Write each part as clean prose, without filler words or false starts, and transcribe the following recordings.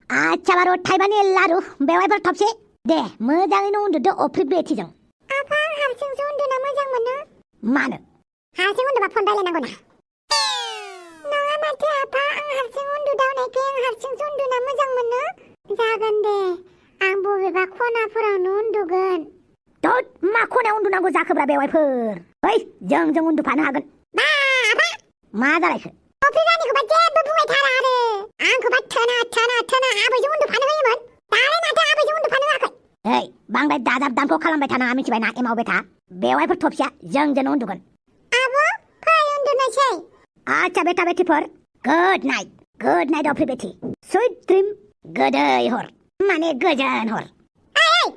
아차 바로 탈바니 라루 매화이벌 텁시 네 모장이는 운두도 오프리 베티정 아빠 하승수 운두나 모장 뭐노? 마누 하승 운두가 폰달래나구나 너가 마트 아빠 하승 운두다우네 그냥 하승수 운두나 모장 뭐노? 작은데 앙보비가 코나프랑 운두근 또 마코네 운두나고 자크브라 매화이벌 어이 정정 운두 반하건 마 아빠 마다라이스 오프리라니 그바 제부 붕에 달아르 안 그바 터나 아버지 운두 반응이면 나를 마트 아버지 운두 반응하건 에이 망배 다잡 담고 칼람배 타나 아미치바이 나 에마오베 타 매화이벌 텁시야 정정 운두건 아버 파이 운두나 쉐이 아차 베타 베티퍼 굿 나잇 오프리 베티 스윗 드림 그드이 홀 마네 그전 홀 아이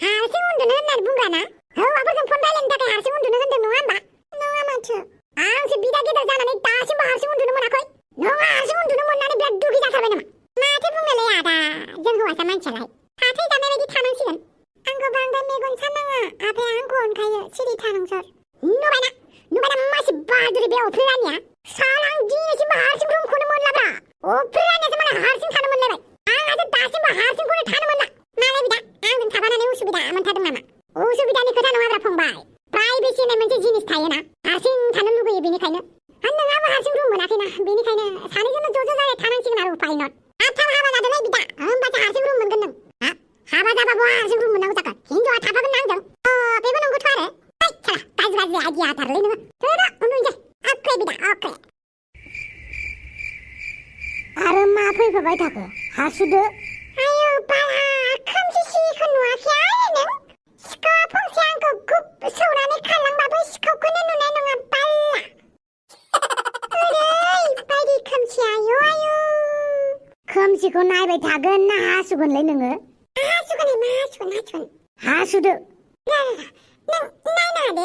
하승 운두는 날 bun가나 아버지 폰달랜다가 하승 운두는 흔들 농한바 농아 마트 앙스 비다기들 자나니 다시 뭐 하승 운두는 뭐나코이 농아 하승 운두는 못나니 몇 두기 자사베나마 마트 분멜레 야다 정그 와사 만찰라이 하트 자매매기 타능시간 안고 방다 메곤 사망아 앞에 안고 온 가여 시리 타능설 누바나 맛이 바두리 배 오플라니야 사랑 지니시 뭐 하승 그럼 코는 몰라봐 오플라니에서 말아 하승 타는 몰래봐 앙아서 다시 뭐 하승 코를 타는 몰라 말해비다 앙은 타바나네 우수비다 아만 타등나마 우수비다니 그다 농아브라 퐁바이 프라이베시 내면서 지니스 타이나 하승 타는 누구의 비니카이는 안능하면 하승 그럼 뭐나키나 비니카이는 사내주는 조조자의 타능식은 아루 파이넛 아탐 하바나도 내비다 음바자 하승 그럼 뭔근능 하바자바 뭐 하승 그럼 뭐나고 잠깐 인조와 타박은 낭정 배부는 거 좋아래 아이 차라 가지가지 아기야 다를리는 들어 오늘 이제 아크에비다 아크에 아름마 풀퍼바이 타그 하수드 아유 빨아 컴시시 그 누아키 아이는 시커 퐁시한 그 소란의 칼랑바보 시커꾸는 눈에 농한 빨라 으르이 빨리 컴시아요 아유 컴시고 나이베 타그 나 하수군 레능을 하수근 하수드 나나네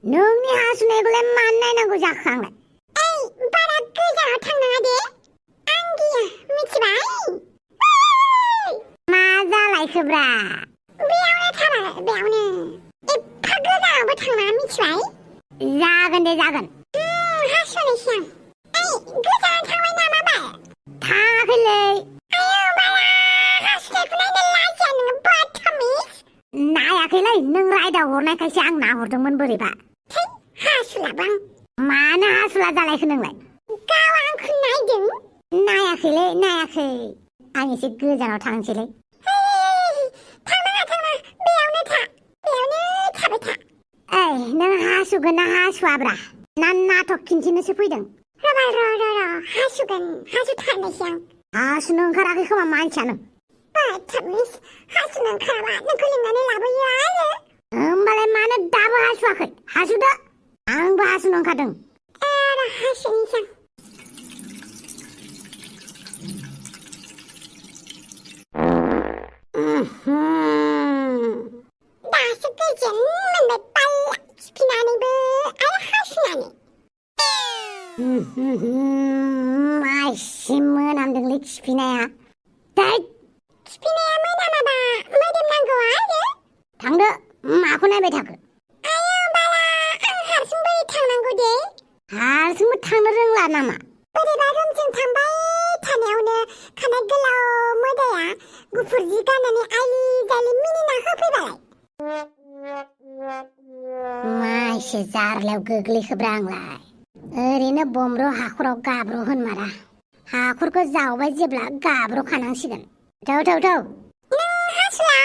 능니 하수 내글레 만나는 거 자항래 에이 빨아 그자 탕나하대 안기야 미치바이 마자라이크브라 매우네 타라 매우네 이 파그자 뭐 탕나 미치바이 작은 하수네 향 에이 그자 탕와이 남아봐 타글레 아유 말아 하수대구나 내 라지 않는 거 버터미 나야 글레 능라이다 오르네 카시앙 나호등문 부리바 하수라방 마나 하수라 잘라이크 능래 까왕 큰 나이등 나야 글레 아니시 그자노 당실레 매우네 타베타 에이 능 하수그 나 하수아브라 난 나토 킨치는 스푸이등 러러러러 하수근 하수 타네 향 하수는 가라기 그만 많지 않음 버터미스 하수는 가라 너 걸린다네 라보유 아예 음발에 많은 다부 하수아크 하수다 앙부 하수는 가등 에라 하수니 향 나스 그진 맨날 빨라 스피나니 브 아라 하수나니 아이씨 뭐남등 릭시피네야 다이 스피네야 뭐나마봐 뭐dem난 거 알게 당드 마코나베 타그 아유 말아 하승부이 탕난 거지 하승무 탕르릉 라나마 뿌리바 rum증 탐바이 타네 오늘 카나글라오 뭐다야 구푸르지가 나니 아이잘리 미니나 허피발라이 마이씨 자르레우 그글리 흐브랑라이 어리네 봄로 하쿠로 가브로 흔마라 하쿠르고 자오바 집라 가브로 가능시근 더더더 능 하수야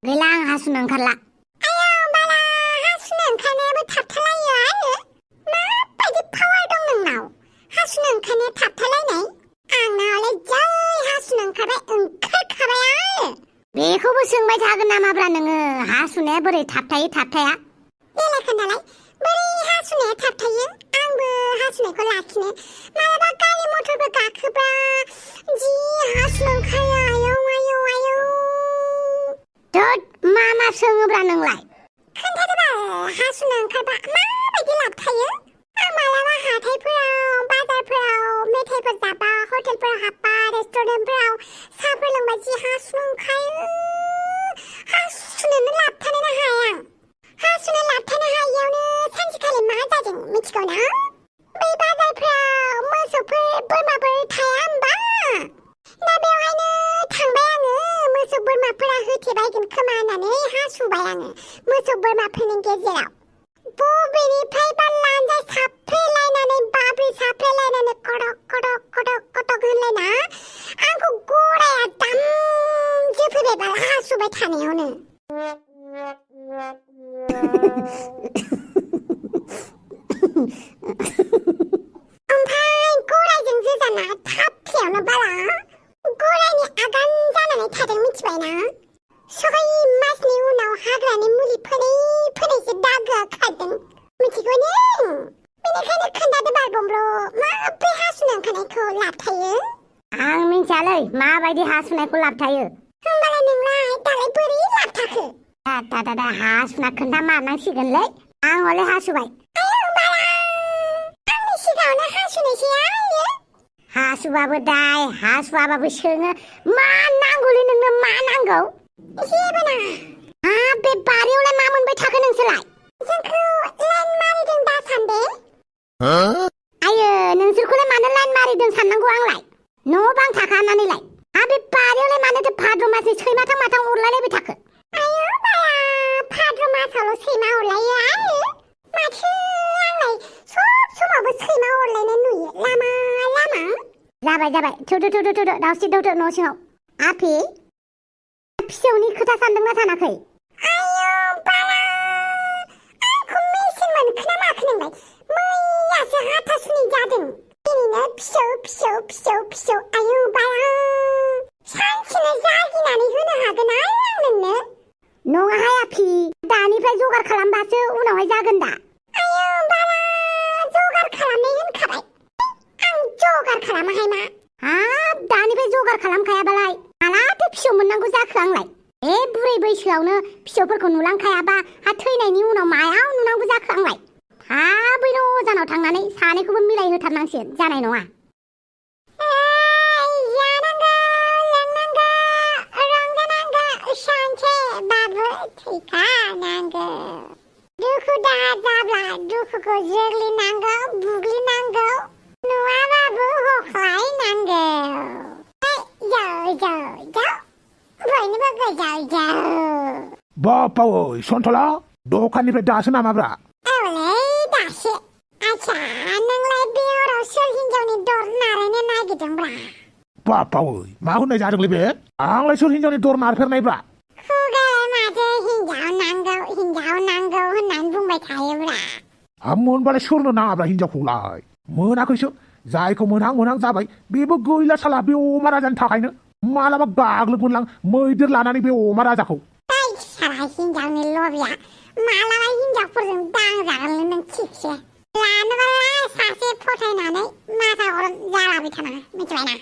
글랑 하수는 갈라 아유 말아 하수는 카네부 탑탈라이야 마 빨리 파월동 능나오 하수는 카네 탑탈라이네 앙나올래 저이 하수는 카베 응칼카베야 미후부 승배 작은 나마브라 능으 하수네 버리 탑타야 닐레칸달라이 머리 하수네 탑타이응 앙부 하수네 골라키네 말아봐 까리 모토브 가크바 지 하수는 카야 와요 덧 마마 성읍라 능라이 큰타드바 하수는 칼바 마바기 랍타이응 말아봐 하타이프라우 바다프라우 메테이프자바 호텔프라우 하빠 레스토랑프라우 사플릉바지 하수는 카유 하수는 랍타네나 하양 하수는 랍타네 하이오는 산지칼리 마자징 미치거나 메바달프라우 무소풀 뿔마불 타야 한바 나배와이는 हासुबाय आङो मोसौ बोरमाफोरनि गेजेराव बबेनिफ्रायबा लान्जाय साफ्रेलायनानै बाब्रि साफ्रेलायनानै कडक कडक कडक कडक होनलायना आंखौ गराया दामजोफैबाय बाला हासुबाय थानायावनो ओमफ्राय गरायजों जोजाना थाफ्लियावनो बाला गरायनि आगान जानानै थादों मिथिबायना 6 मासनि उनाव हाग्रानि मुलि फोनैसो दागोआ खारदों मिथिगौ नों बेनिखायनो खोन्थादो बाल बमब्ल माब्रै हासुनो ओंखारनायखौ लाबथायो आं मिन्थियालै माबायदि हासुनायखौ लाबथायो होमबालाय नोंलाय दालाय बोरै लाबथाखो दा हासुना खोन्था मारनांसिगोनलै आं हले हासुबाय आंनि सिगाङावनो हासुनायसै आयो हासुबाबो दाय हासुवाबाबो सोङो मा नांगौलै नोंनो मा नांगौ जेबो नाङा बे बारियावलाय मा मोनबाय थाखो नोंसोरलाय जोंखौ लाइन मारिदों दा सान्दे आयो नोंसोरखौलाय मानो लाइन मारिदों साननांगौ आंलाय न' बां थाखानानैलाय बे बारियावलाय मानोथो भाद्र मासनि सैमाथां माथां अरलायलायबाय थाखो आयो बाया भाद्र मासावल' सैमा अरलायो आयो माथो आंलाय सब समावबो सैमा अरलायनाय नुयो लामा जाबाय थौदो दावस्रि दौदो न' सिङाव आफि फिसौनि खोथा सानदोंना सानाखै आयो बाला आंखौ मेसिन मोनखोना माखो नोंलाय मैयासो हाथासुनि जादों दिनैनो फिसौ आयो बाला सानसेनो जागिनानै होनो हागोन आं नोंनो नङाहाय आफि दानिफ्राय जगार खालामबासो उनावहाय जागोन दा आयो बाला जगार खालामनाय होनखाबाय आं जगार खालामाहाय मा हाब दानिफ्राय जगार खालामखायाबालाय मालाथो फिसौ मोननांगौ जाखो आंलाय बुरै बैसोआवनो फिसौफोरखौ नुलांखायाबा हा थैनायनि उनाव मायाव नुनांगौ जाखो आंलाय थाबैनो अजानाव थांनानै सानैखौबो मिलायहोथारनांसिगोन जानाय नङा दुखु दाहा जाब्ला दुखुखौ जोग्लिनांगौ बुग्लिनांगौ नङाबाबो हख्लायनांगौ बयनिबो गोजाव बापावै सन्थला दखाननिफ्राय दासो नामाब्रा औलै दासो आच्छा नोंलाय बे हराव सोर हिन्जावनि दर नारायनो नागिरदोंब्रा बापावै मा होननाय जादोंलै बे आंलाय सोर हिन्जावनि दर नारफेरनायब्रा खुगायाव माथो हिन्जाव नांगौ होननानै बुंबाय थायोब्रा मोनबालाय सोरनो नाङाब्रा हिन्जावखौलाय मोनाखैसो जायखौ मोनहां जाबाय बेबो गैला साला बे अमा राजानि थाखायनो मालाबा गाग्लोबगोनलां मैदेर लानानै बे अमा राजाखौ साला हिन्जावनि लबिया मालाबा हिन्जावफोरजों दांजागोनलै नों थिगसे लानोबालाय सासे फसायनानै माथा गरम जालाबाय थानाङा मिथिबायना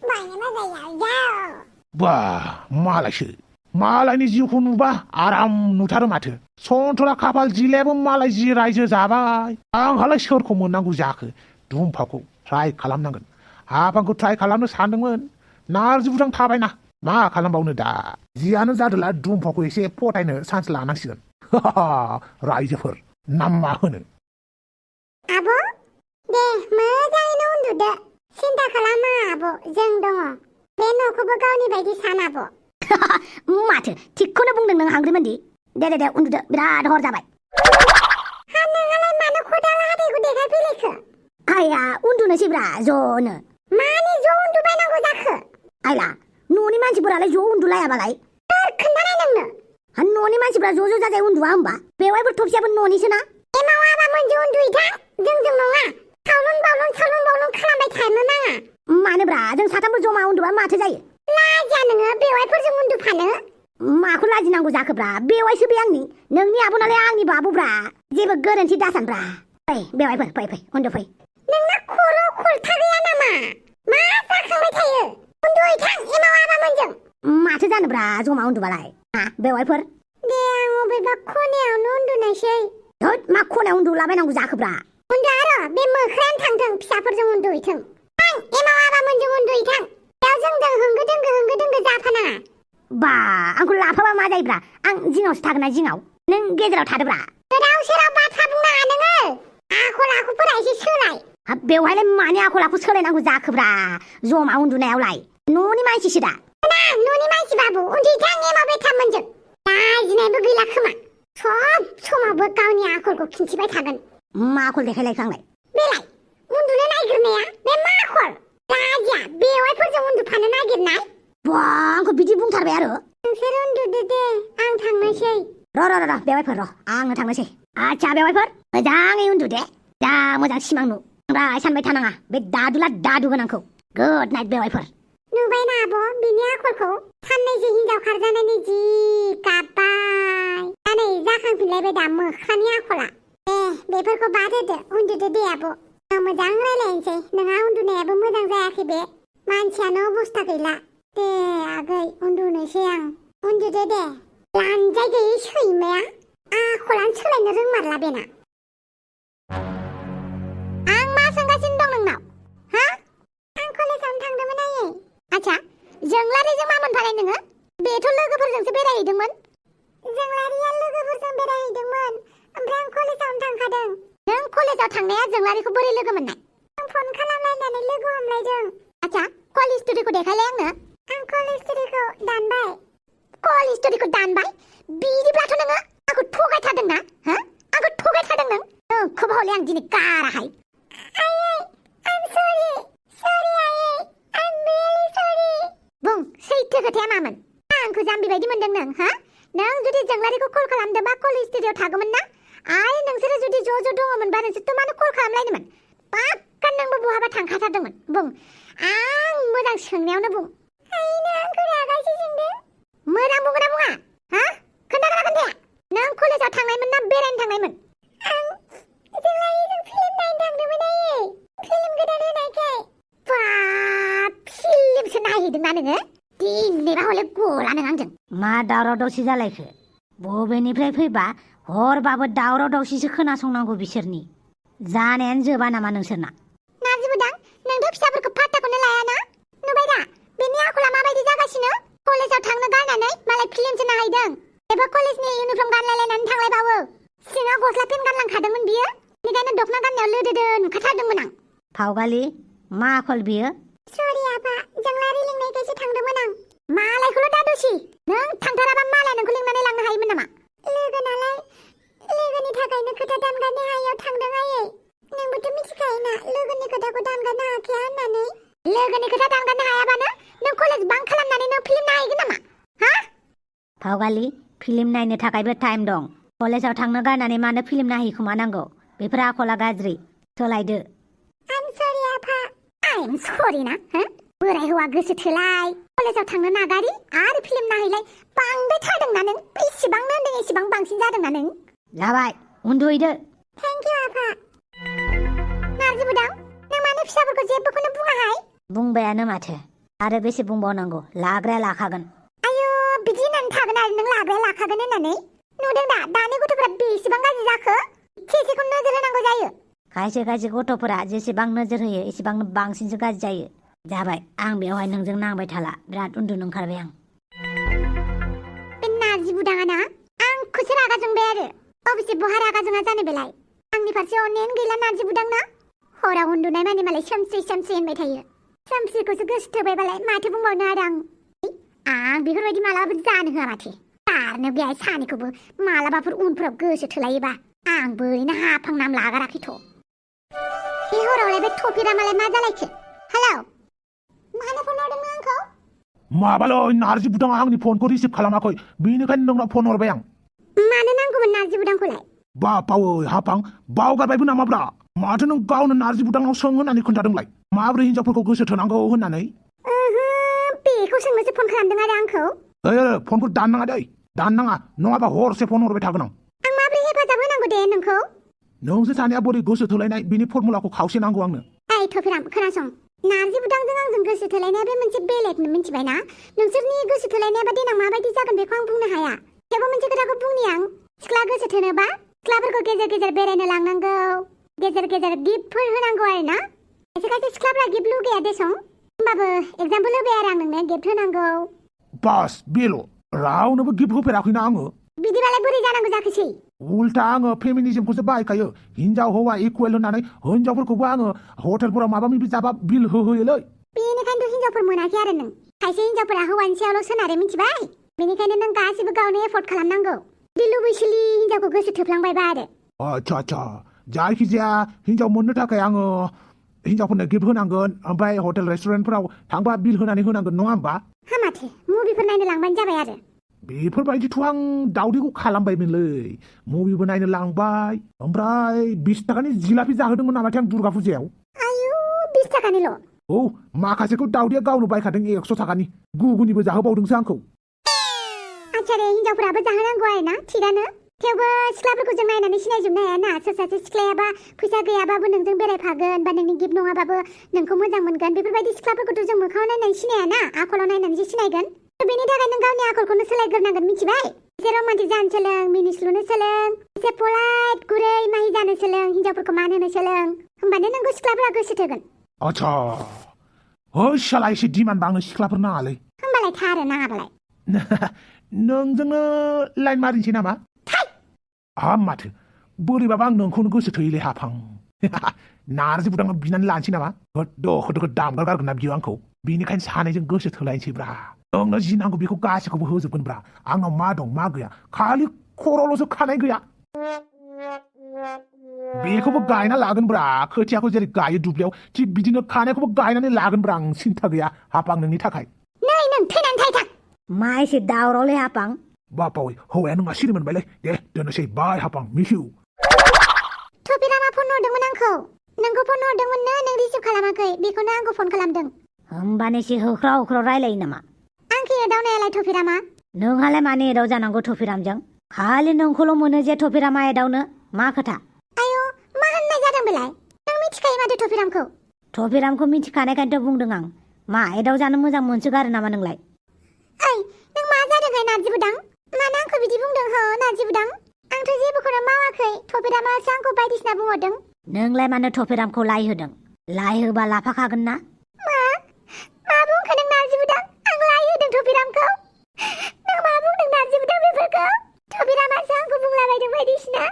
बयनिबो गोजाव बा मालायसो मालायनि जिउखौ नुबा आराम नुथारो माथो सन्थला खाफाल जिलायाबो मालाय जि रायजो जाबाय आंहालाय सोरखौ मोननांगौ जाखो दुम्फाखौ ट्राइ खालामनांगोन हाफांखौ ट्राइ खालामनो सानदोंमोन नारजि बुरजां थाबायना मा खालामबावनो दा जियानो जादोला दुम्फाखौ एसे फटायनो चान्स लानांसिगोन रायजोफोर नामा होनो आब' दे मोजाङैनो उन्दुदो सिन्था खालामा आब' जों दङ बे न'खौबो गावनि बायदि सान आब' माथो थिगखौनो बुंदों नों हांग्रिमोनदि दे उन्दुदो बिराद हर जाबाय नोंहालाय मानो खदाल हाथायखौ देखायफैलायखो आया उन्दुनोसैब्रा ज'नो मानि ज' उन्दुबायनांगौ जाखो आइला न'नि मानसिफोरालाय ज' उन्दुलायाबालाय सोर खोन्थानाय नोंनो न'नि मानसिफ्रा ज' जाजाय उन्दुआ होमबा बेवाइफोर थफियाबो न'निसोना एमाव आबामोनजों उन्दुहैथां जोंजों नङा सावलुन बावलुन खालामबाय थानो नाङा मानोब्रा जों साथामबो जमा उन्दुबा माथो जायो लाजिया नोङो बेवाइफोरजों उन्दुफानो माखौ लाजिनांगौ जाखोब्रा बेवाइसो बे आंनि नोंनि आब'नालाय आंनि बाबुब्रा जेबो गोरोन्थि दासानब्रा फै बेवाइफोर फै उन्दुफै नोंना खर' खलथा गैया नामा मा जाखांबाय थायो उन्दुहैथां एमाव आबामोनजों माथो जानोब्रा जमा उन्दुबालाय बेवाइफोर दे आं अबेबा खनायावनो उन्दुनायसै मा खनायाव उन्दुलाबायनांगौ जाखोब्रा उन्दु आरो बे मोख्रायानो थांथों फिसाफोरजों उन्दुहैथों आं एमाव आबामोनजों उन्दुहैथां बेयाव जोंजों होंगो दोंगो जाफानाङा बा आंखौ लाफाबा मा जायोब्रा आं जिङावसो थागोन जिङाव नों गेजेराव थादोब्रा गोदाव सोराव बाथ्रा बुंनाङा नोङो आखल आखुफोरा एसे सोलाय बेवहायलाय मानि आखल आखु सोलायनांगौ जाखोब्रा जमा उन्दुनायावलाय न'नि मानसिसो दा ना न'नि मानसिबाबो उन्दैथां एमावबाय थामोनजों लाजिनायबो गैला खोमा सब समावबो गावनि आखलखौ खिन्थिबाय थागोन मा आखल देखायलायखो आंलाय बेलाय उन्दुनो नागिरनाया बे मा आखल लाजिया बेवाइफोरजों उन्दुफानो नागिरनाय बा आंखौ बिदि बुंथारबाय आरो नोंसोर उन्दुदो दे आं थांनोसै र' बेवाइफोर र' आंनो थांनोसै आच्छा बेवाइफोर मोजाङै उन्दु दे जा मोजां सिमां नु बांद्राय सानबाय थानाङा बे दादु गोनांखौ गुड नाइट बेवाइफोर नुबायना आब' बिनि आखलखौ साननैसो हिनजाव खारजानायनि जि गाबबाय दा नै जाखांफिनलायबाय दा मोख्रानि आखला बेफोरखौ बाद होदो उन्दुदो दे आब' आं मोजां रायलायनोसै नोंहा उन्दुनायाबो मोजां जायाखै बे मानसियानो अबस्था गैला दे आगै उन्दुनोसै आं उन्दुदो दे लानजाय गैयै सैमाया आखलानो सोलायनो रोंमारला बेना आं मा सोंगासिनो दं नोंनाव हा आं कलेजावनो थांदोंमोन आयै आच्छा जोंलारिजों मा मोनफानाय नोङो बेथ' लोगोफोरजोंसो बेरायहैदोंमोन जोंलारिया लोगोफोरजों बेरायहैदोंमोन ओमफ्राय आं कलेजावनो थांखादों नों कलेजाव थांनाया जोंलारिखौ बोरै लोगो मोननाय आं फन खालामलायनानै लोगो हमलायदों आच्छा कल हिस्ट'रिखौ देखायलाय आंनो आं कल हिस्ट'रिखौ दानबाय कल हिस्ट'रिखौ दानबाय बिदिब्लाथ' नोङो आंखौ थगायथारदों ना हो आंखौ थगायथारदों नोंखौ हले आं दिनै गाराहाय आयै आं सरि आयै आं रियेलि सरि बुं सैथो खोथाया मामोन आंखौ जाम्बि बायदि मोनदों नों हा नों जुदि जोंलारिखौ कल खालामदोंबा कल हिस्ट'रियाव थागौमोन ना आरो नोंसोरो जुदि ज' दङमोनबा नोंसोरथ' मानो कल खालामलायदोंमोन पाक्का नोंबो बहाबा थांखाथारदोंमोन बुं आं मोजां सोंनायावनो बुं आयैनो आंखौ रागासो जोंदों मोजां बुंगोन ना बुङा हा खोन्थागोना खोन्थाया नों कलेजाव थांनायमोन ना बेरायनो थांनायमोन आं जोंलारिजों फिल्म नायनो थांदोंमोन आयै फिल्म गोदान होनायखाय बाब फिल्मसो नायहैदोंना नोङो दिनैबा हले गला नों आंजों मा दावराव दावसि जालायखो बबेनिफ्राय फैबा हरबाबो दावराव दावसिसो खोनासंनांगौ बिसोरनि जानायानो जोबा नामा नोंसोरना नाजिबोदां नोंथ' फिसाफोरखौ फात्ताखौनो लायाना नुबाय दा बेनि आखला माबायदि जागासिनो कलेजाव थांनो गारनानै मालाय फिल्मसो नायहैदों एबा कलेजनि इउनिफर्म गानलायलायनानै थांलायबावो सिङाव गस्ला पेन्ट गानलांखादोंमोन बियो बेनिखायनो दख'ना गाननायाव लोदोदो नुखाथारदोंमोन आं फावगालि मा आखल बियो सरि आफा जोंलारि लिंनायखायसो थांदोंमोन आं मालायखौल' दा दसि नों थांथाराबा मालाय नोंखौ लिंनानै लांनो हायोमोन नामा लोगो नालाय लोगोनि थाखायनो खोथा दानगारनो हायैयाव थांदों आयै नोंबोथ' मिथिखायोना लोगोनि खोथाखौ दानगारनो हाखाया होननानै लोगोनि खोथा दानगारनो हायाबानो नों कलेज बांक खालामनानै नों फिल्म नायहैगोन नामा हा फावगालि फिल्म नायनो थाखायबो टाइम दं कलेजाव थांनो गारनानै मानो फिल्म नायहैखुमानांगौ बेफोर आखला गाज्रि सोलायदो आम सरि आफा आइम सरि ना हो बोराय हौवा गोसो थोलाय कलेजाव थांनो नागारि आरो फिल्म नायहैलाय बांद्राय थादोंना नों बेसेबांनो होनदों एसेबां बांसिन जादोंना नों जाबाय उन्दुहैदो थेंक इउ आफा नारजिबोदां नों मानो फिसाफोरखौ जेबोखौनो बुङाहाय बुंबायानो माथो आरो बेसे बुंबावनांगौ लाग्राया लाखागोन आयौ बिदि होननानै थागोन आरो नों लाग्राया लाखागोन होननानै नुदों दा दानि गथ'फोरा बेसेबां गाज्रि जाखो एसेखौ नोजोर होनांगौ जायो खायसे गथ'फोरा जेसेबां नोजोर होयो एसेबांनो बांसिनसो गाज्रि जायो जाबाय आं बेवहाय नोंजों नांबाय थाला बिराद उन्दुनो ओंखारबाय आं बे नारजिबुदाङा ना आंखौसो रागा जोंबाय आरो अबेसे बहा रागा जोङा जानो बेलाय आंनि फारसे अननायानो गैला नारजिबुदां ना हराव उन्दुनाय माने मालाय सोमस्रि होनबाय थायो सोमस्रिखौसो गोसो थोबायबालाय माथो बुंबावनो आरो आं बेफोरबायदि मालाबाबो जानो होआ माथो गारनो बेहाय सानैखौबो मालाबाफोर उनफोराव गोसो थोलायोबा आं बोरैनो हाफां नाम लागाराखैथ' बे हरावलाय बे थफिरा मालाय मा जालायखो हेलौ मानो फन हरदोंमोन आंखौ माबालै नारजिबुदाङा आंनि फनखौ रिसिभ खालामाखै बेनिखायनो नोंनाव फन हरबाय आं मानो नांगौमोन नारजिबुदांखौलाय बावै हाफां बावगारबायबो नामाब्रा माथो नों गावनो नारजिबुदाङाव सों होननानै खोन्थादोंलाय माबोरै हिनजावफोरखौ गोसो थोनांगौ होननानै बेखौ सोंनोसो फन खालामदों आरो आंखौ फनखौ दाननाङा दै दाननाङा नङाबा हरसे फन हरबाय थागोन आं माबोरै हेफाजाब होनांगौ दे नोंखौ नोंसोर सानैया बोरै गोसो थोलायनाय बिनि फर्मुलाखौ खावसे नांगौ आंनो ओइ थफिराम खोनासं नारजिबुदांजों आंजों गोसो थोलायनाया बे मोनसे बेलेगनो मिथिबायना नोंसोरनि गोसो थोलायनायाबा देनां माबायदि जागोन बेखौ आं बुंनो हाया थेवबो मोनसे खोथाखौ बुंनि आं सिख्ला गोसो थोनोबा सिख्लाफोरखौ गेजेर गेजेर बेरायनो लांनांगौ गेजेर गेजेर गिफ्टफोर होनांगौ आरो ना खायसे सिख्लाफ्रा गिफ्ट लुगैया देसं होमबाबो एगजामपोल होबाय आरो आं नोंनो गिफ्ट होनांगौ बास बेल' रावनोबो गिफ्ट होफेराखैना आङो बिदिबालाय बोरै जानांगौ जाखोसै उल्टा आङो फेमिनिजमखौसो बाहायखायो हिनजाव हौवा इकुवेल होननानै हिनजावफोरखौबो आङो हटेलफोराव माबा माबि जाबा बिल होयोलै बेनिखायनोथ' हिनजावफोर मोनाखै आरो नों खायसे हिनजावफोरा हौवानि सायावल' सोनारो मिथिबाय बेनिखायनो नों गासिबो गावनो एफर्ट खालामनांगौ बिदि लुबैसुलि हिनजावखौ गोसो थोफ्लांबायबा आरो आच्छा जायखिजाया हिनजाव मोननो थाखाय आङो हिनजावफोरनो गिफ्ट होनांगोन ओमफ्राय हटेल रेस्टुरेन्टफोराव थांबा बिल होनानै होनांगोन नङा होमबा हा माथो मुभिफोर नायनो लांबानो जाबाय आरो बेफोरबायदिथ' आं दावदैखौ खालामबायमोनलै मुभिबो नायनो लांबाय ओमफ्राय 20 थाखानि जिलापि जाहोदोंमोन नामाथाय आं दुर्गा फुजायाव आयु 20 थाखानिल' औ माखासेखौ दावदैया गावनो बायखादों 100 थाखानि गुगुनिबो जाहोबावदोंसो आंखौ आच्छा रे हिनजावफोराबो जाहोनांगौ आरो ना थिगानो थेवबो सिख्लाफोरखौ जों नायनानै सिनायजोबनो हायाना सोर सासे सिख्लायाबा फैसा गैयाबाबो नोंजों बेरायफागोन बा नोंनि गिफ्ट नङाबाबो नोंखौ मोजां मोनगोन बेफोरबायदि सिख्लाफोरखौथ' जों मोखाङाव नायनानै सिनायाना आखलाव नायनानैसो सिनायगोन बेनि थाखाय नों गावनि आखलखौनो सोलायग्रोनांगोन मिथिबाय एसे रमान्टिक जानो सोलों मिनिस्लुनो सोलों एसे पलाइट गुरै माहि जानो सोलों हिनजावफोरखौ मान होनो सोलों होमबानो नोंखौ सिख्लाफोरा गोसो थोगोन आच्छा ओइ शाला एसे डिमान्ड बाङो सिख्लाफोर नाङालै होमबालाय थारो नाङाबालाय नोंजोंनो लाइन मारिनोसै नामा हाब माथो बोरैबाबा आं नोंखौनो गोसो थोयोलै हाफां नारजि बुदांनो बिनानै लानोसै नामा होद दामगार गारगोन ना बियो आंखौ बेनिखायनो सानैजों गोसो थोलायनोसैब्रा नोंनो जि नांगौ बेखौ गासैखौबो होजोबगोनब्रा आंनाव मा दं मा गैया खालि खर'ल'सो खानाय गैया बेखौबो गायना लागोनब्रा खोथियाखौ जेरै गायो दुब्लियाव थिग बिदिनो खानायखौबो गायनानै लागोनब्रा आं सिन्था गैया हाफां नोंनि थाखाय नै नों थैनानै थायथां मा एसे दावरावलै हाफां बापावै हौवाया नोंहा सिरि मोनबायलै दे दोननोसै बाय हाफां मिहिउ थफिरामा फन हरदोंमोन आंखौ नोंखौ फन हरदोंमोननो नों रिसिभ खालामाखै बेखौनो आंखौ फन खालामदों होमबानो एसे होख्राव होख्राव रायलायो नामा आंखौ एदावनायालाय थफिरामा नोंहालाय मानो एदाव जानांगौ थफिरामजों खालि नोंखौल' मोनो जे थफिरामा एदावनो मा खोथा आयौ मा होननाय जादों बेलाय नों मिथिखायो माथो थफिरामखौ मिथिखानायखायनोथ' बुंदों आं मा एदाव जानो मोजां मोनसोगारो नामा नोंलाय ओइ नों मा जादोंहाय नारजि बुदां मानो आंखौ बिदि बुंदों हो नारजि बुदां आंथ' जेबोखौनो मावाखै थफिरामासो आंखौ बायदिसिना बुंहरदों नोंलाय मानो थफिरामखौ लाय होदों लाय होबा लाफाखागोन ना मा बुंखो नों नारजि बुदां आं लाय होदों थफिरामखौ नों मा बुंदों नारजि बुदां बेफोरखौ थफिरामासो आंखौ बुंलाबायदों बायदिसिना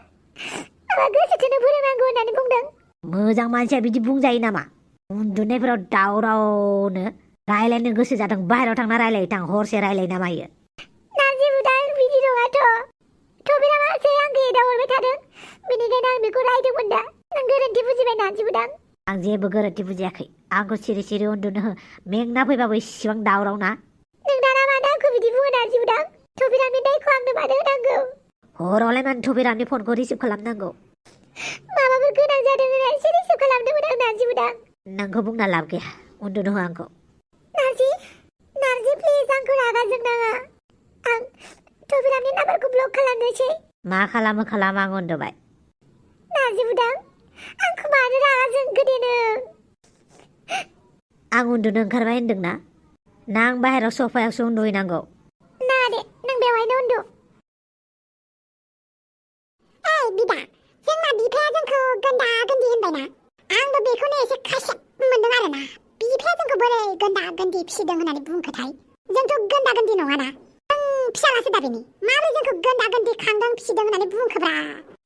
माबा गोसो थोनो फोरोंनांगौ होननानै बुंदों मोजां मानसिया बिदि बुंजायो नामा उन्दुनायफोराव दावरावनो रायलायनो गोसो जादों बाहेरायाव थांना रायलायो थां हरसे रायलायना मायो नारजि बुदां बिदि नङाथ' थफिरामासो आंखौ एदावहरबाय थादों बेनिखायनो आं बेखौ रायदोंमोन दा नों गोरोन्थि बुजिबाय नारजि बुदां आं जेबो गोरोन्थि बुजियाखै आंखौ सिरि सिरि उन्दुनो हो मेंना फैबाबो इसिबां दावराव ना नों दाना मानो आंखौ बिदि बुङो नारजि बुदां थफिरामनि दायखौ आंनो मानो होनांगौ हरावलाय मानो थफिरामनि फनखौ रिसिभ खालामनांगौ माबाफोर गोनां जादों होननानैसो रिसिभ खालामदोंमोन आं नारजि बुदां नोंखौ बुंना लाब गैया उन्दुनो हो आंखौ नारजि प्लिज आंखौ रागा जोंनाङा आं थफिरामनि नाम्बारखौ ब्लक खालामनोसै मा खालामो खालाम आं उन्दुबाय नारजि बुदां आंखौ मानो रागा जोंखो दे नों आं उन्दुनो ओंखारबाय होनदोंना ना आं बाहेरायाव सफायावसो उन्दुहैनांगौ ना दे नों बेवहायनो उन्दु ओइ बिदा जोंना बिफाया जोंखौ गोन्दा गोन्दी होनबायना आंबो बेखौनो एसे खासेब मोनदों आरोना बिफाया जोंखौ बोरै गोन्दा गोन्दी फिसिदों होननानै बुंखोथाय जोंथ' गोन्दा गोन्दी नङाना फिसालासो दा बेनि माबोरै जोंखौ गोन्दा गोन्दी खांदों फिसिदों होननानै बुंखोब्रा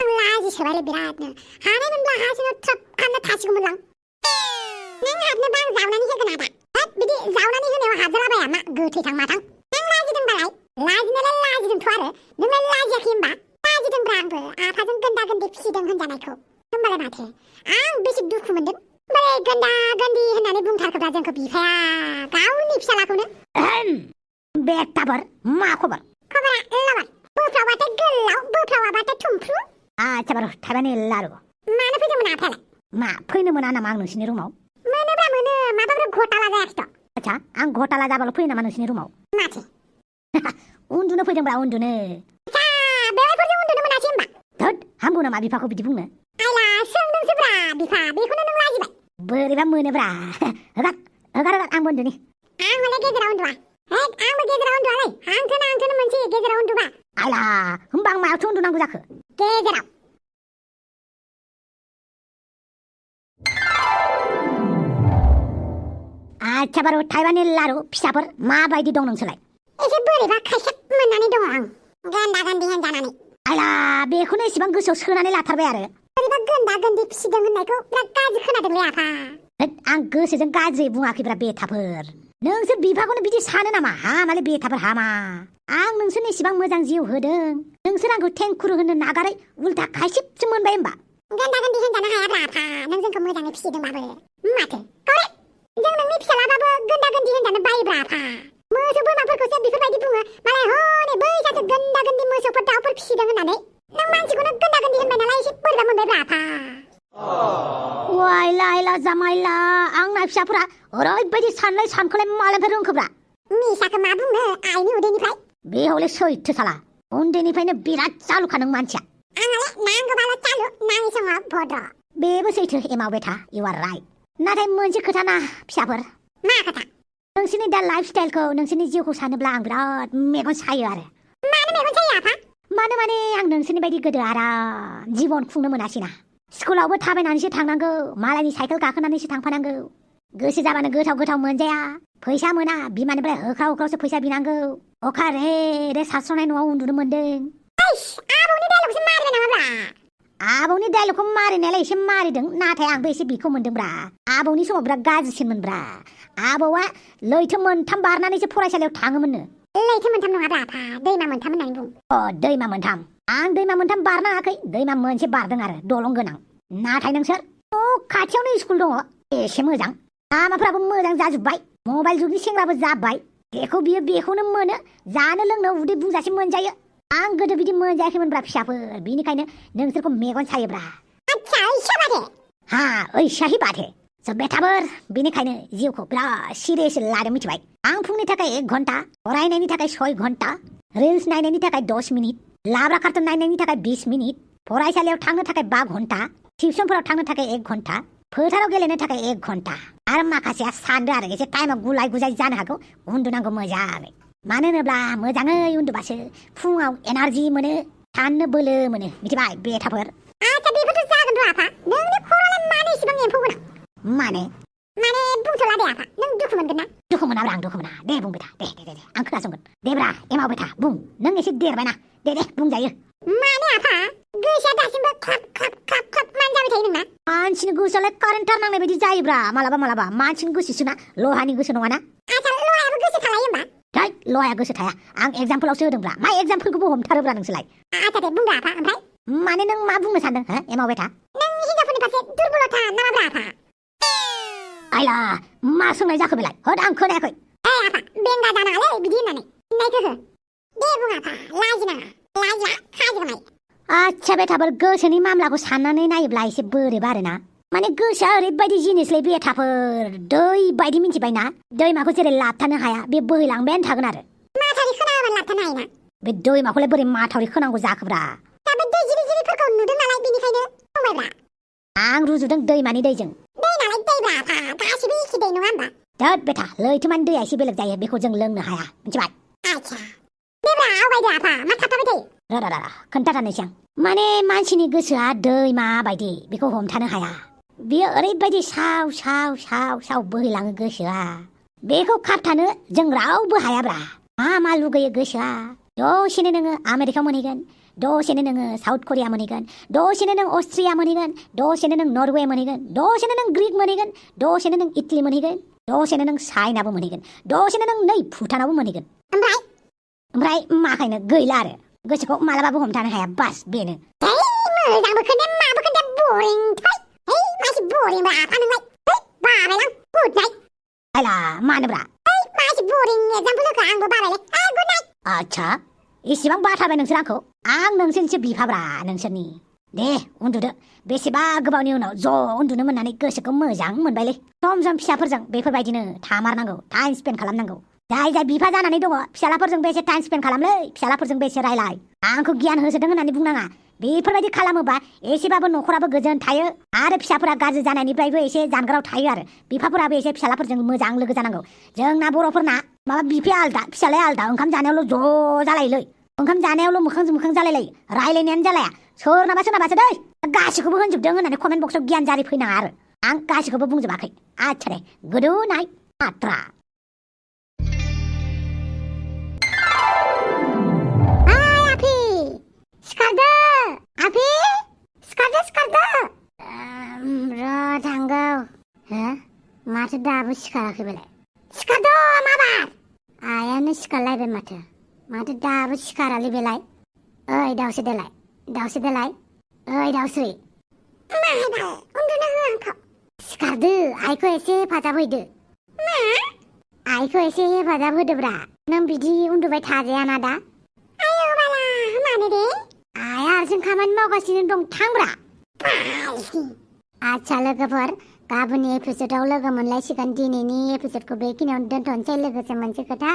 आं लाजिसोबायलै बिरादनो हानायमोनब्ला हा सिङाव थ्रोब खालामना थासिगौमोनलां नों हाबनोबा आं जावनानै होगोन आदा हाब बिदि जावनानै होनायाव हाबजालाबाया मा गोथैथां माथां नों लाजिदोंबालाय लाजिनायालाय लाजिदोंथ' आरो नोंलाय लाजियाखै होमबा लाजिदोंब्रा आंबो आफाजों गोन्दा गोन्दी फिसिदों होनजानायखौ होमबालाय माथो आं बेसे दुखु मोनदों बोरै गोन्दा गोन्दी होननानै बुंथारखोब्रा जोंखौ बिफाया गावनि फिसालाखौनो बेटाबर मा खबर खबरा लबर बोफ्रावबाथाय गोलाव बोफ्रावाबाथाय थुमफ्रु आच्छा बार' थाइबानि लारु मानो फैदोंमोन आफायालाय मा फैनो मोना नामा आं नोंसिनि रुमाव मोनोब्रा मोनो माबाफोर घटाला जायाखैथ' आच्छा आं घटाला जाबाल' फैयो नामा नोंसिनि रुमाव माथो उन्दुनो फैदोंब्रा उन्दुनो आच्छा बेवाइफोरजों उन्दुनो मोनासै होमबा धोद हामगौ नामा बिफाखौ बिदि बुंनो आइला सोंदोंसोब्रा बिफा बेखौनो नों लाजिबाय बोरैबा मोनोब्रा हगार आंबो उन्दुनि आं हले गेजेराव उन्दुआ आंबो गेजेराव उन्दुआलै हांथोनो मोनसे गेजेराव उन्दुबा आइला होमबा आं मायावथो उन्दुनांगौ जाखो गेजेराव आच्छा बार' थाइबानि लारु फिसाफोर माबायदि दं नोंसोरलाय एसे बोरैबा खायसेब मोननानै दङ आं गोन्दा गोन्दी होनजानानै आइला बेखौनो एसेबां गोसोआव सोनानै लाथारबाय आरो बोरैबा गोन्दा गोन्दी फिसिदों होननायखौ बिराद गाज्रि खोनादोंलै आफा आं गोसोजों गाज्रि बुङाखैब्रा बेथाफोर नोंसोर बिफाखौनो बिदि सानो नामा हामालै बेथाफोर हामा आं नोंसोरनो इसिबां मोजां जिउ होदों नोंसोर आंखौ थेंकुरु होनो नागारै उल्था खायसिबसो मोनबाय होमबा गोन्दा गोन्दि होनजानो हायाब्रा आफा नों जोंखौ मोजाङै फिसिदोंबाबो माथो करे जों नोंनि फिसालाबाबो गोन्दा गोन्दि होनजानो बायोब्रा आफा मोसौ बोरमाफोरखौसो बेफोरबायदि बुङो मालाय हनै बैसासो गोन्दा गोन्दि मोसौफोर दाउफोर फिसिदों होननानै नों मानसिखौनो गोन्दा गोन्दि होनबाय नालाय एसे बोरैबा मोनबायब्रा आफा वाइला जामाइला आंना फिसाफोरा ओरैबायदि सानलाय सानखौलाय मालायनिफ्राय रोंखोब्रा मिसाखौ मा बुंनो आइनि उदैनिफ्राय बे हले सैथो साला उन्दैनिफ्रायनो बिराद चालुखा नों मानसिया आंहालाय नांगौबाल' चालु नाङि समाव भद्र बेबो सैथो एमाव बेथा इउ आर राइट नाथाय मोनसे खोथा ना फिसाफोर मा खोथा नोंसोरनि दा लाइफ स्टाइलखौ नोंसोरनि जिउखौ सानोब्ला आं बिराद मेगन सायो आरो मानो मेगन सायो आफा मानो माने आं नोंसोरनि बायदि गोदो आराम जिबन खुंनो मोनासैना स्कुलावबो थाबायनानैसो थांनांगौ मालायनि साइकेल गाखोनानैसो थांफानांगौ गोसो जाबानो गोथाव गोथाव मोनजाया फैसा मोना बिमानिफ्राय होख्राव होख्रावसो फैसा बिनांगौ अखा रे रे सारस्रनाय न'आव उन्दुनो मोन्दों आबौनि डायलगसो मारिबाय नामाब्रा आबौनि डायलगखौ मारिनायालाय एसे मारिदों नाथाय आंबो एसे बिखौ मोन्दोंब्रा आबौनि समाव बिराद गाज्रिसिनमोनब्रा आबौआ लैथो मोनथाम बारनानैसो फरायसालियाव थाङोमोननो लैथो मोनथाम नङाब्रा आफा दैमा मोनथाम होननानै बुं दैमा मोनथाम आं दैमा मोनथाम बारनाङाखै दैमा मोनसे बारदों आरो दलं गोनां नाथाय नोंसोर खाथियावनो स्कुल दङ एसे मोजां लामाफ्राबो मोजां जाजोब्बाय मबाइल जुगनि सेंग्राबो जाबाय बेखौ बियो बेखौनो मोनो जानो लोंनो उदै बुंजासे मोनजायो आं गोदो बिदि मोनजायाखैमोनब्रा फिसाफोर बिनिखायनो नोंसोरखौ मेगन सायोब्रा आच्छा ऐसा बाथे हा ऐसाही बाथे बेथाफोर बेनिखायनो जिउखौ बिराद सिरियास लादों मिथिबाय आं फुंनि थाखाय 1 घन्टा फरायनायनि थाखाय 6 घन्टा रिल्स नायनायनि थाखाय 10 मिनिट लाब्रा कार्टुन नायनायनि थाखाय 20 मिनिट फरायसालियाव थांनो थाखाय 5 घन्टा टिउसनफोराव थांनो थाखाय 1 घन्टा फोथाराव गेलेनो थाखाय 1 घन्टा आरो माखासेया सानदो आरो एसे टाइमाव गुलाय गुजाय जानो हागौ उन्दुनांगौ मोजाङै मानो होनोब्ला मोजाङै उन्दुबासो फुङाव एनार्जि मोनो साननो बोलो मोनो मिथिबाय बेथाफोर आच्छा बेफोरथ' जागोन र' आफा नोंनि खर'आलाय मानो इसेबां एम्फौ गोनां माने बुंथ'ला दे आफा नों दुखु मोनगोन ना दुखु मोनाब्रा आं दुखु मोना दे बुंबाय था दे आं खोनासंगोन देब्रा एमावबाय था बुं नों एसे देरबायना दे बुंजायो माने आफा गोसोआ दासिमबो ख्लाब ख्लाब ख्लाब ख्लाब मान जाबाय थायो नोंना मानसिनि गोसोआलाय कारेन्टार नांनाय बायदि जायोब्रा मालाबा मानसिनि गोसोसोना लहानि गोसो नङाना आच्छा लहायाबो गोसो थालायो होमबा थै लहाया गोसो थाया आं एगजामपोलावसो होदोंब्रा मा एगजामपोलखौबो हमथारोब्रा नोंसोरलाय आच्छा दे बुंब्रा आफा ओमफ्राय माने नों मा बुंनो सानदों हो एमावबाय था नों हिनजावफोरनि फारसे दुर्बलथा नामाब्रा आफा आइला मा सोंनाय जाखो बेलाय होद आं खोनायाखै आफा बेंगा जानाङालै बिदि होननानै होननायखौ हो दे बुं आफा लाजिनाङा लाजिया खाजोमाय आच्छा बेथाफोर गोसोनि मामलाखौ साननानै नायोब्ला एसे बोरैबा आरोना माने गोसोआ ओरैबायदि जिनिसलै बेथाफोर दै बायदि मिन्थिबायना दैमाखौ जेरै लाबथानो हाया बे बोहैलांबायानो थागोन आरो माथावरि खोनायाबा लाबथानो हायोना बे दैमाखौलाय बोरै माथावरि खोनांगौ जाखोब्रा दाबो दै जिरि जिरिफोरखौ नुदों नालाय बेनिखायनो फंबायब्रा आं रुजुदों दैमानि दैजों दै नालाय दैब्रा आफा गासिबो एखे दै नङा होमबा दोद बेथा लैथोमानि दैया एसे बेलेग जायो बेखौ जों लोंनो हाया मिथिबाय आच्छा देब्रा आवगायदो आफा मा थाबथाबाय थायो र खोन्थाथारनोसै आं माने मानसिनि गोसोआ दैमा बायदि बेखौ हमथानो हाया बियो ओरैबायदि साव बोहैलाङो गोसोआ बेखौ खाबथानो जों रावबो हायाब्रा मा लुगैयो गोसोआ दसेनो नोङो आमेरिका मोनहैगोन दसेनो नोङो साउथ करिया मोनहैगोन दसेनो नों अस्ट्रिया मोनहैगोन दसेनो नों नरवे मोनहैगोन दसेनो नों ग्रिक मोनहैगोन दसेनो नों इटलि मोनहैगोन दसेनो नों चाइनाबो मोनहैगोन दसेनो नों नै भुटानावबो मोनहैगोन ओमफ्राय माखायनो गैला आरो गोसोखौ मालाबाबो हमथानो हाया बास बेनो मोजांबो खोन्दे माबो खोन्दे बरिं थै मासि बरिं बा आफा नोंलाय बाबायलां गुड नाइट आइला मानोब्रा मासि बरिं एगजामपोल होखो आंबो बाबायलै गुड नाइट आच्छा इसिबां बाथारबाय नोंसोर आंखौ आं नोंसोरनिसो बिफाब्रा नोंसोरनि दे उन्दुदो बेसेबा गोबावनि उनाव ज' उन्दुनो मोननानै गोसोखौ मोजां मोनबायलै सम फिसाफोरजों बेफोरबायदिनो थामारनांगौ टाइम स्पेन्ड खालामनांगौ जाय बिफा जानानै दङ फिसालाफोरजों बेसे टाइम स्पेन्ड खालामलै फिसालाफोरजों बेसे रायलाय आंखौ गियान होसोदों होननानै बुंनाङा बेफोरबायदि खालामोबा एसेबाबो न'खराबो गोजोन थायो आरो फिसाफोरा गाज्रि जानायनिफ्रायबो एसे जानगाराव थायो आरो बिफाफोराबो एसे फिसालाफोरजों मोजां लोगो जानांगौ जोंना बर'फोरना माबा बिफाया आलदा फिसालाया आलदा ओंखाम जानायावल' ज' जालायोलै ओंखाम जानायावल' मोखांजों मोखां जालायलायो रायलायनायानो जालाया सोरनाबासो दै गासिखौबो होनजोबदों होननानै कमेन्ट बक्सआव गियान जारि फैनाङा आरो आं गासिखौबो बुंजोबाखै आच्छा दे गुड नाइट आत्रा सिखारदो आफि सिखारदो र' थांगौ हो माथो दाबो सिखाराखै बेलाय सिखारदो माबार आयानो सिखारलायबाय माथो दाबो सिखारालै बेलाय ओइ दाउस्रि देलाय ओइ दाउस्रि माहाय उन्दुनो हो आंखौ सिखारदो आइखौ एसे हेफाजाब होदो मा आइखौ एसे हेफाजाब होदोब्रा नों बिदि उन्दुबाय थाजायाना दा आयौ बाला मानो दे आइया हारसिं खामानि मावगासिनो दं थांब्रा बालसि आच्छा लोगोफोर गाबोननि एपिसोडआव लोगो मोनलायसिगोन दिनैनि एपिसोडखौ बेखिनियावनो दोनथ'नोसै लोगोसे मोनसे खोथा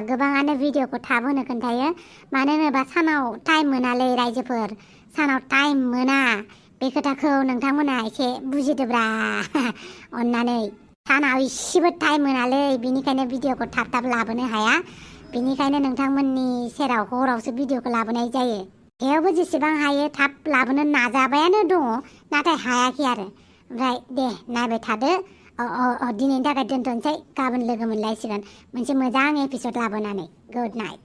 गोबाङानो भिडिअखौ थाब होनो खोन्थायो मानो होनोबा सानाव टाइम मोनालै रायजोफोर सानाव टाइम मोना बे खोथाखौ नोंथांमोना एसे बुजिदोब्रा अननानै सानाव इसेबो टाइम मोनालै बिनिखायनो भिडिअखौ थाब लाबोनो हाया बिनिखायनो नोंथांमोननि सेराव हरावसो भिडिअखौ लाबोनाय जायो थेवबो जेसेबां हायो थाब लाबोनो नाजाबायानो दङ नाथाय हायाखै आरो ओमफ्राय दे नायबाय थादो दिनैनि थाखाय दोनथ'नोसै गाबोन लोगो मोनलायसिगोन मोनसे मोजां एपिसोड लाबोनानै गुड नाइट